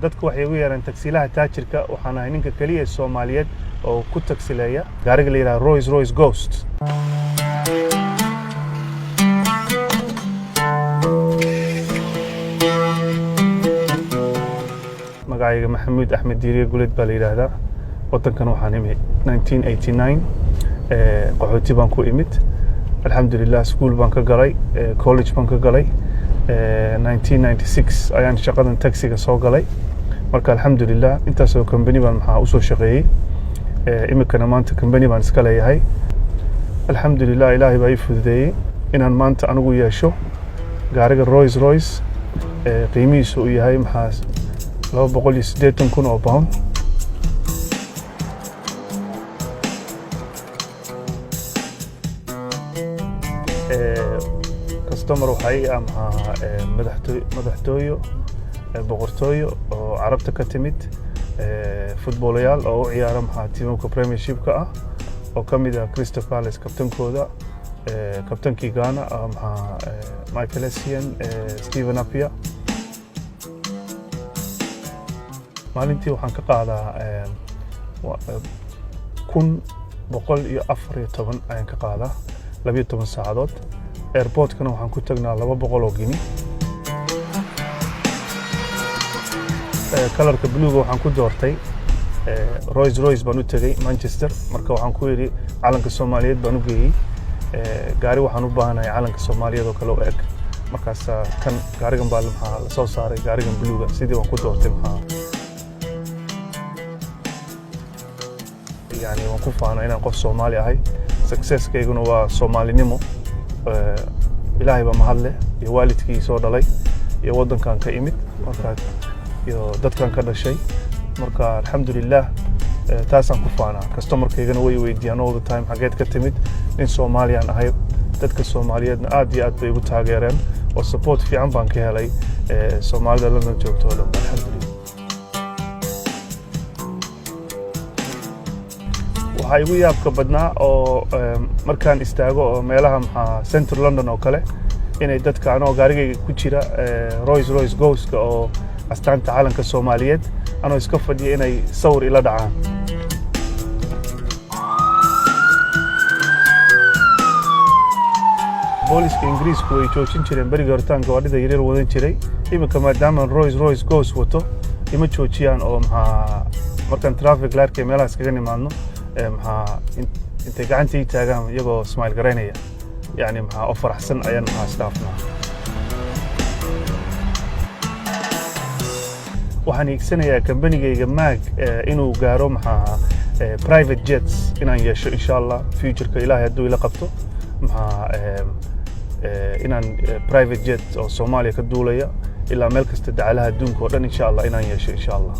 Dadku waxay ugu yeeraan tagsiilaha taajirka. Waxaan ahay ninka keliya ee Soomaaliyeed oo ku tagsileeya gaariga la yidhaha Rolls Royce Ghost. Magacayga Maxamuud Axmed Diiriye Guleed baa la yidhaahdaa. Waddankan waxaan imid 1989, qaxooti baan ku imid. Alxamdulilah, school baan ka galay, college baan ka galay. 1996 ayaan shaqadan taxiga soo galay. Marka alxamdulilah, intaasoo company baan maxaa usoo shaqeeyey. Iminkana maanta company baan iska leeyahay. Alxamdulilah, Ilaahay baa ii fududeeyey inaan maanta anigu yeesho gaariga Rolls Royce, qiimihiisu uu yahay maxaa 280,000 oo pound. Customer waxaa ii ah maxaa madaxtooyo, boqortooyo oo Carabta ka timid, futboolayaal oo u ciyaara maxaa tiimamka Premiershipka ah, oo ka mid ah Crystal Palace kabtankooda, kabtankii Ghana, maxaa Michael Essien, Stephen Appiah. Maalintii waxaan ka qaadaa 1114 ayaan ka qaadaa 12 saacadood. Airportkana waxaan ku tagnaa 200 oo gini. Colorka bluega waxaan ku doortay, Rolls Royce baan u tegey Manchester. Marka waxaan ku yidhi, calanka Soomaaliyeed baan u geeyey, gaari waxaan u baahanahay calanka Soomaaliyeed oo kale u eg. Markaas kan gaarigan baa maxaa lasoo saaray, gaarigan bluega. Sidii baan ku doortay. Maxaa yani waan ku faanaa inaan qof Soomaali ahay. Successkayguna waa Soomaalinimo. Ilaahay baa mahadleh iyo waalidkii soo dhalay iyo waddankan ka imid marka iyo dadkan ka dhashay. Marka alxamdulilah, taasaan ku faanaa. Customerkaygana way weydiiyaan all the time, "Xageed ka timid?" Nin Soomaaliyaan ahay. Dadka Soomaaliyeedna aad iyo aad bay igu taageereen oo support fiican baan ka helay Soomaalida London joogto oo dhan, alxamdulilah. Waxaa igu yaabka badnaa oo markaan istaago oo meelaha maxaa Central London oo kale, inay dadka anoo gaarigayga ku jira, Rolls Royce Ghostka oo astaanta calanka Soomaaliyeed, anoo iska fadhiya, inay sawir ila dhacaan. Booliska Ingiriisku way joojin jireen berigii horitaan gawaadhida yaryar wadan jiray. Iminka maadaama Rolls Royce Ghost wato, ima joojiyaan oo maxaa markaan traffic lightka meelahaas kaga nimaadno, maxaa intay gacanta ii taagaan iyagoo smile garaynaya, yani maxaa oo faraxsan ayaan maxaa isdhaafnaa. Waxaan hiigsanayaa kambanigayga maag inuu gaaro maxaa private jets inaan yeesho, insha Allah, futureka, Ilaahay hadduu ila qabto. Maxaa inaan private jet oo Soomaaliya ka duulaya ilaa meel kasta dacalaha adduunka oo dhan, insha Allah, inaan yeesho, insha Allah.